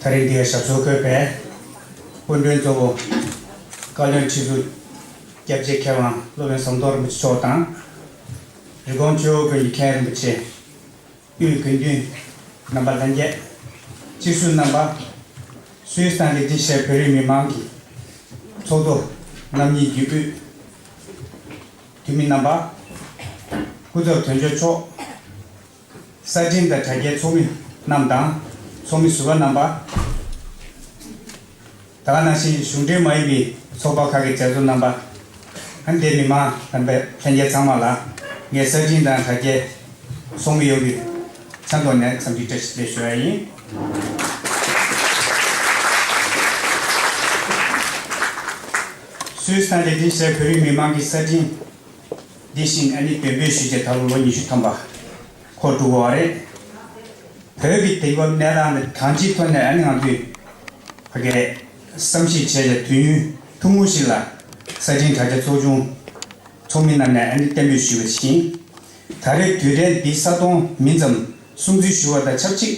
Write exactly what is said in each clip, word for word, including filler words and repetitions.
ད་རིང་འདིར་ཞབས་སོར་འཁོད་པའི་སྐུ་མགྲོན་གཙོ་བོ་བཀའ་བློན་ཁྲི་ཟུར་སྐྱབས་རྗེ་མཁས་དབང་སློབ་དཔོན་ཟམ་གདོང་རིན་པོ་ཆེ་མཆོག་དང་། རི་ཀོན་ཆོས་འོག་དགོན་གྱི་མཁན་རིན་པོ་ཆེ། དབུས་དགེ་འདུན་རྣམ་པ་ལྷན་རྒྱས། སྤྱི་ཟུར་རྣམ་པ། སུད་སི་དང་ལིག་ཏེན་ཤའི་བོད་རིགས་མི་མང་གི་ཚོགས་གཙོ་རྣམ་གཉིས་ཀྱི་དབུས་འཐུས་མི་རྣམ་པ། སྐུ་ཚབ་དོན་གཅོད་མཆོག་གསར་འཕྲིན་དང་དྲ་རྒྱའི་ཚོགས་མི་རྣམས་དང་། ཚོགས་མི་ཟུར་པ་རྣམ་པ། ད་ག་ནང་བཞིན་གཞུང་འབྲེལ་མ་ཡིན་པའི་ཚོགས་པ་ཁག་གི་མཛད་གཙོ་རྣམ་པ། ཨ་ནི་འདིར་མི་མང་རྣམ་པ་ལྷན་རྒྱས་ཚང་མ་ལ་ངས་གསར་འཕྲིན་དང་དྲ་རྒྱའི་ཚོགས་མི་ཡོངས་ཀྱི་ཆ་ནས་འཚམས་འདྲི་བཀྲ་ཤིས་བདེ་ལེགས་ཞུ་ཡ་ཡིན། སུད་སི་དང་ལིག་ཏེན་ཤའི་བོད་རིགས་མི་མང་གི་གསར་འཕྲིན་འདི་བཞིན་ཨ་ནི་འདོན་སྤེལ་ཞུས་རྗེས་ད་ལོ་ལོ་ཉི་ཤུ་ཐམ་པ་འཁོར་འགྲོ་གི་ཡོད་རེད། བོད་ཀྱི་དེང་སྐབས་གནས་སྟངས་དང་གང་ཅིའི་ཐོག་ནས་ཨ་ནི་ང་ཚོས་ཕ་གིར་བསམ་གཞིག་བྱས་ཏེ་དུས་ཡུན་ཐུང་ངུ་ཞིག་ལ་གསར་འཕྲིན་དྲ་རྒྱ་ཚོགས་ཆུང་ཚོགས་མི་རྣམས་ནས་ཨ་ནི་གཏན་འབེབས་ཞུས་པ་ཞིག་ཡིན། ད་རེས་དུས་དྲན་འདི་ས་སྟོང་མིན་ཙམ་སྲུང་བརྩི་ཞུ་བ་དང་ཆབས་ཅིག་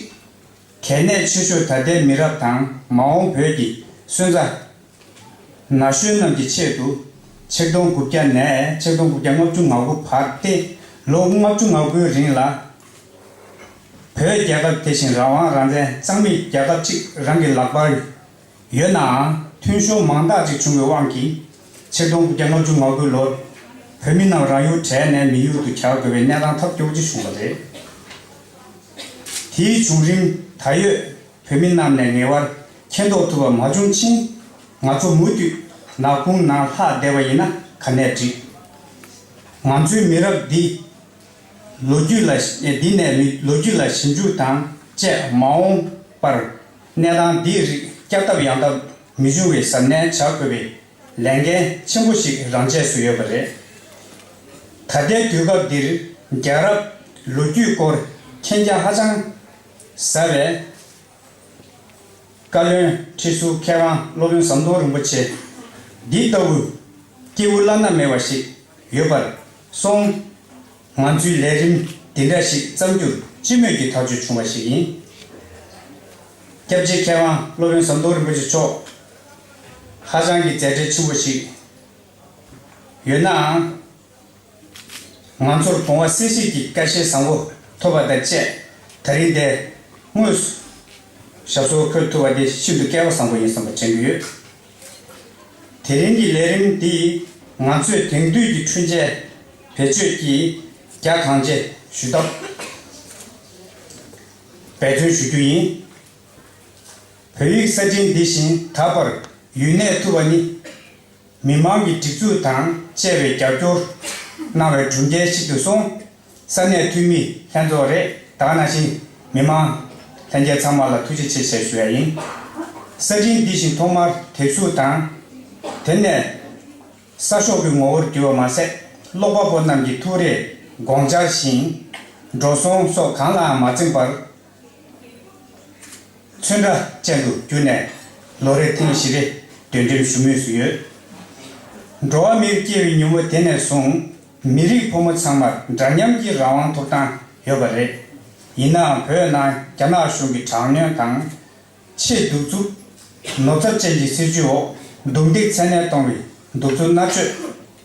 གལ་གནད་ཆེ་ཤོས་ད་ལྟའི་མི་རབས་དང་མ་འོངས་བོད་ཀྱི་སོན་རྩ། ན་གཞོན་རྣམས་ཀྱི་ཆེད་དུ་ཆིག་སྟོང་དགུ་བརྒྱ་ནས་ཆིག་སྟོང་དགུ་བརྒྱ་ལྔ་བཅུ་ང་དགུ་བར་ཏེ་ལོ་ལྔ་བཅུ་ང་དགུའི་རིང་ལ། བོད་རྒྱལ་ཁབ་དེ་བཞིན་རང་དབང་རང་བཙན་གཙང་མའི་རྒྱལ་ཁབ་ཅིག་རང་གི་ལག་པར་ཡོད་ནའང་། མཐུན་ཤོར་མང་དག་ཅིག་བྱུང་བའི་དབང་གིས། ཆིག་སྟོང་དགུ་བརྒྱ་ལྔ་བཅུ་ང་དགུ་ལོར་བོད་མི་རྣམས་རང་ཡུལ་བྲལ་ནས་མི་ཡུལ་དུ་གྱར་དགོས་པའི་གནས་སྟངས་ཐབས་སྐྱོ་པོ་ཅིག་བྱུང་བ་རེད། དེའི་བྱུང་རིམ་ད་ཡོད་བོད་མི་རྣམས་ནས་ངེས་པར་མཁྱེན་རྟོགས་ཐུབ་པ་མ་བྱུང་ཕྱིན། ང་ཚོ་མུ་མཐུད་ནག་ཁུང་ནང་ལྷག་བསྡད་པ་ཡིན་ན་ག་ནས་འགྲིག་ང་ཚོའི་མི་རབས་འདི་ལོ་རྒྱུས་ལ་འདི་ནས་མི་ལོ་རྒྱུས་ལ་ཞིབ་འཇུག་དང་བཅས་མ་འོངས་པར་གནས་སྟངས་འདིའི་རིགས་བསྐྱར་ལྡབ་ཡང་ལྡབ་མི་འབྱུང་བའི་གཟབ་ནན་བྱ་དགོས་པའི་ལས་འགན་ཆེན་པོ་ཞིག་རང་ཆས་སུ་ཡོད་པ་རེད། ད་ལྟའི་དུས་སྐབས་འདིར་རྒྱལ་རབས་ལོ་རྒྱུས་སྐོར་མཁྱེན་རྒྱ་ཧ་ཅང་ཟབ་པའི་བཀའ་བློན་ཁྲི་ཟུར་མཁས་དབང་སློབ་དཔོན་ཟམ་གདོང་རིན་པོ་ཆེ་འདི་ལྟ་བུ་སྐྱེས་བུ་བླ་ན་མེད་པ་ཞིག་ཡོད་པར་སོང་། ང་ཚོའི་ལས་རིམ་འདི་འདྲ་ཞིག་བརྩམས་རྒྱུར་སྤྱི་མོས་ཀྱི་ཐག་གཅོད་བྱུང་བ་ཞིག་ཡིན། སྐྱབས་རྗེ་མཁས་དབང་སློབ་དཔོན་ཟམ་གདོང་རིན་པོ་ཆེ་མཆོག་ཧ་ཅང་གི་མཛད་བྲེལ་ཆེན་པོ་ཞིག་ཡོད་ནའང་། ང་ཚོར་དགོངས་པ་གསལ་བཤད་ཀྱི་བཀའ་བཞེས་བཟང་པོ་ཐོབ་པ་དང་བཅས་ད་རིང་འདིར་དངོས་སུ་ཞབས་སོར་འཁོད་ཐུབ་པ་དེ་ཤིན་ཏུ་སྐལ་བ་བཟང་པོ་ཡིན་བསམ་པ་དྲན་གྱི་ཡོད། དེ་རིང་གི་ལས་རིམ་འདིས་ང་ཚོས་དེང་དུས་ཀྱི་འཕྲུལ་ཆས་བེད་སྤྱོད་ཀྱིས་རྒྱ་གང་ཆེ་ཞུ་ཐབས་འབད་བརྩོན་ཞུ་རྒྱུ་ཡིན། བོད་ཡིག་གསར་འཕྲིན་འདི་བཞིན་ད་བར་ཡུན་གནས་ཐུབ་པ་ནི། མི་མང་གི་སྒྲིག་འཛུགས་དང་བཅས་པའི་རྒྱབ་སྐྱོར་གནང་བའི་གྲུབ་འབྲས་ཤིག་ཏུ་སོང་། ས་གནས་འཐུས་མི་ལྷན་ཚོགས་རེད། ད་ག་ནང་བཞིན་མི་མང་ལྷན་རྒྱས་ཚང་མ་ལ་ཐུགས་རྗེ་ཆེ་ཞེས་ཞུ་ཡ་ཡིན། གསར་འཕྲིན་འདི་བཞིན་ཐོག་མར་དེབ་གཟུགས་དང་། དེ་ནས་གསར་ཤོག་གི་ངོ་བོར་གྱུར་པ་མ་ཟད། ཀློག་པ་པོ་རྣམས་ཀྱི་ཐུགས་རེ་དགོངས་འཆར་བཞིན་འགྲོ་སོང་སོགས་གང་ལའང་མ་འཛེམས་པར། ཚོན་ཁྲ་ཅན་དུ་བསྒྱུར་ནས་ལོ་རེར་ཐེངས་བཞི་རེ་འདོན་འགྲེམས་ཞུ་མུས་སུ་ཡོད། འགྲོ་བ་མིར་སྐྱེ་བའི་ཉིན་མོ་དེ་ནས་བཟུང་མི་རིགས་ཕོ་མོ་ཚང་མར་འདྲ་མཉམ་གྱི་རང་དབང་ཐོབ་ཐང་ཡོད་པ་རེད། ཡིན་ནའང་བོད་ནང་རྒྱ་ནག་གཞུང་གི་དྲག་གནོན་དང་ཆེས་གདུག་རྩུབ་ནོར་འཚབ་ཅན་གྱི་སྲིད་བྱུས་འོག་རྡུང་རྡེག་ཚད་ནས་གཏོང་བའི་གདུག་རྩུབ་མནར་གཅོད་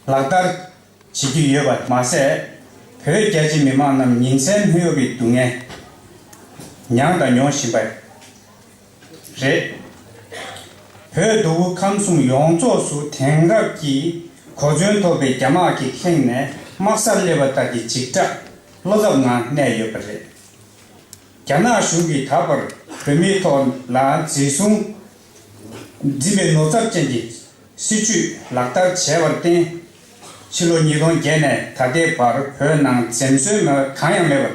ལག་བསྟར་བྱེད་ཀྱི་ཡོད་པ་མ་ཟད། བོད་རྒྱ་ཆེ་མི་མང་རྣམས་ཉིན་མཚན་སྨིན་ཡོད་པའི་སྡུག་བསྔལ་མྱངས་དང་མྱོང་བཞིན་པ་རེད། བོད་མདོ་དབུས་ཁམས་གསུམ་ཡོངས་རྫོགས་སུ་དེང་རབས་ཀྱི་གོ་མཚོན་ཐོབ་པའི་རྒྱ་དམག་གིས་ཁེངས་ནས་དམག་སར་སླེབས་པ་ལྟར་གྱི་འཇིགས་སྐྲག་བློ་འཚབ་ངང་གནས་ཡོད་པ་རེད། རྒྱ་ནག་གཞུང་གིས་ད་བར་བོད་མིའི་ཐོག་ལ་འཛིན་བཟུང་འཛིན་པའི་ནོར་འཚབ་ཅན་གྱི་སྲིད་བྱུས་ལག་བསྟར་བྱས་པར་བརྟེན། ཕྱི་ལོ་ཉིས་སྟོང་བརྒྱད་ནས་ད་ལྟའི་བར་བོད་ནང་འཛེམ་ཟོན་མེད་གང་ཡང་མེད་པར་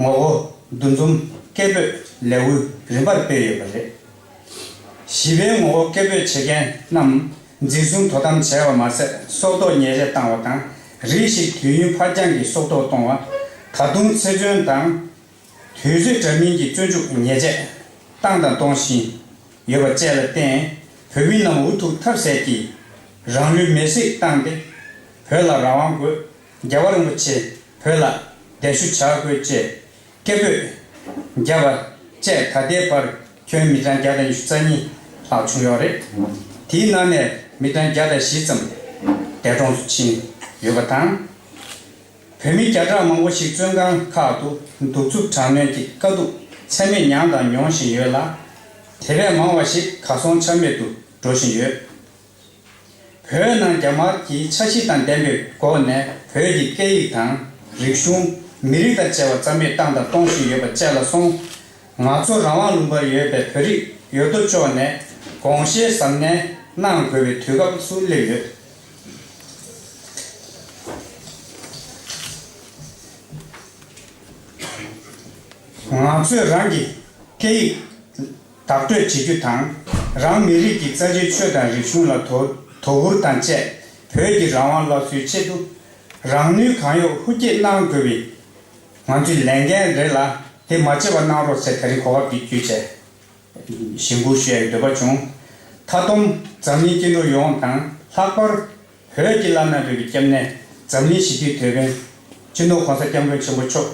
ངོ་རྒོལ་འདུ་འཛོམས་སྐད་འབོད་ལས་འགུལ་རིམ་པར་སྤེལ་ཡོད་པ་རེད། ཞི་བའི་ངོ་རྒོལ་སྐད་འབོད་བྱེད་མཁན་རྣམས་འཛིན་བཟུང་དོ་དམ་བྱས་པ་མ་ཟད་སྲོག་ཐོག་ཉེས་ཆད་བཏང་བ་དང་རེ་ཞིག་དུས་ཡུན་ཕར་འགྱངས་ཀྱིས་སྲོག་ཐོག་གཏོང་བ། ད་དུང་ཚེ་བཙོན་དང་། དུས་ཚོད་འདྲ་མིན་གྱི་བཙོན་འཇུག་ཉེས་ཆད་བཏང་དང་གཏོང་བཞིན་ཡོད་པ་བཅས་ལ་བརྟེན། བོད་མི་རྣམས་འུ་ཐུག་ཐབས་ཟད་ཀྱིས་རང་ལུས་མེར་སྲེག་བཏང་སྟེ། བོད་ལ་རང་དབང་དགོས། རྒྱལ་བ་རིན་པོ་ཆེ་བོད་ལ་གདན་ཞུ་བྱ་དགོས་ཅེས་སྐད་འབོད་བརྒྱབ་པ་བཅས་ད་ལྟའི་བར་ ཁྱོན་མི་གྲངས་བརྒྱ་དང་ཉི་ཤུ་རྩ་གཉིས་ལྷག་བྱུང་ཡོད་རེད། དེའི་ནང་ནས་མི་གྲངས་བརྒྱ་དང་བཞི་ཙམ་འདས་གྲོངས་སུ་ཕྱིན་ཡོད་པ་དང་། བོད་མི་བརྒྱ་ཕྲག་མང་པོ་ཞིག་བཙོན་ཁང་ཁག་ཏུ་གདུག་རྩུབ་དྲག་གནོན་གྱི་དཀའ་སྡུག་ཚད་མེད་མྱངས་དང་མྱོང་བཞིན་ཡོད་ལ། དེ་བས་མང་བ་ཞིག་གར་སོང་ཆ་མེད་དུ་འགྲོ་བཞིན་ཡོད། བོད་ནང་རྒྱ་དམར་གྱིས་འཆར་གཞི་དང་ལྡན་པའི་སྒོ་ནས་བོད་ཀྱི་སྐད་ཡིག་དང་རིག་གཞུང་། མི་རིགས་དང་བཅས་པ་རྩ་མེད་བཏང་དང་གཏོང་བཞིན་ཡོད་པ་བཅས་ལ་སོང་། ང་ཚོ་རང་དབང་ལུང་པར་ཡོད་པའི་བོད་རིགས་ཡོད་དོ་ཅོག་ནས་དགོངས་བཞེས་གཟབ་ནན་གནང་དགོས་པའི་དུས་སྐབས་སུ་སླེབས་ཡོད། ང་ཚོས་རང་གི་སྐད་ཡིག་བདག་སྤྲོད་བྱེད་རྒྱུ་དང་། རང་མི་རིགས་ཀྱི་རྩ་ཆེའི་ཆོས་དང་རིག་གཞུང་ལ་དོ་དོ་ཁུར་དང་བཅས། བོད་ཀྱི་རང་དབང་སླར་གསོའི་ཆེད་དུ་རང་ནུས་གང་ཡོད་ཧུར་སྐྱེད་གནང་དགོས་པའི་ང་ཚོའི་ལས་འགན་རེད་ལ། དེ་མ་བརྗེད་པ་གནང་རོགས་ཟེར་ད་རིང་གོ་སྐབས་འདི་བརྒྱུད་བྱས་ཞེན་སྐུལ་ཞུ་ཡག་གི་འདོད་པ་བྱུང་། མཐའ་སྡོམ་འཛམ་གླིང་སྐྱིད་འགྲོ་ཡོངས་དང་། ལྷག་པར་བོད་ཀྱི་བླ་ན་མེད་པའི་སྐྱབས་གནས་འཛམ་གླིང་ཞི་བདེའི་དེད་དཔོན་སྤྱི་ནོར་༸གོང་ས་༸སྐྱབས་མགོན་ཆེན་པོ་མཆོག་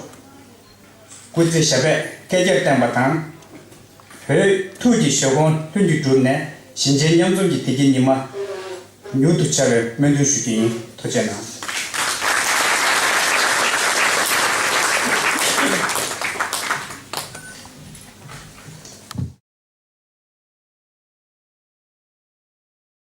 སྐུ་ཚེ་ཞབས་པད་བསྐལ་བརྒྱར་བརྟན་པ་དང་། བོད་ཐུགས་ཀྱི་བཞེད་དགོངས་ལྷུན་གྱིས་གྲུབ་ནས་ཞིང་ཆེན་མཉམ་འཛོམས་ཀྱི་བདེ་སྐྱིད་ཉི་མ་མྱུར་དུ་འཆར་བའི་སྨོན་འདུན་ཞུ་རྒྱུ་ཡིན། ཐུགས་རྗེ་གནང་།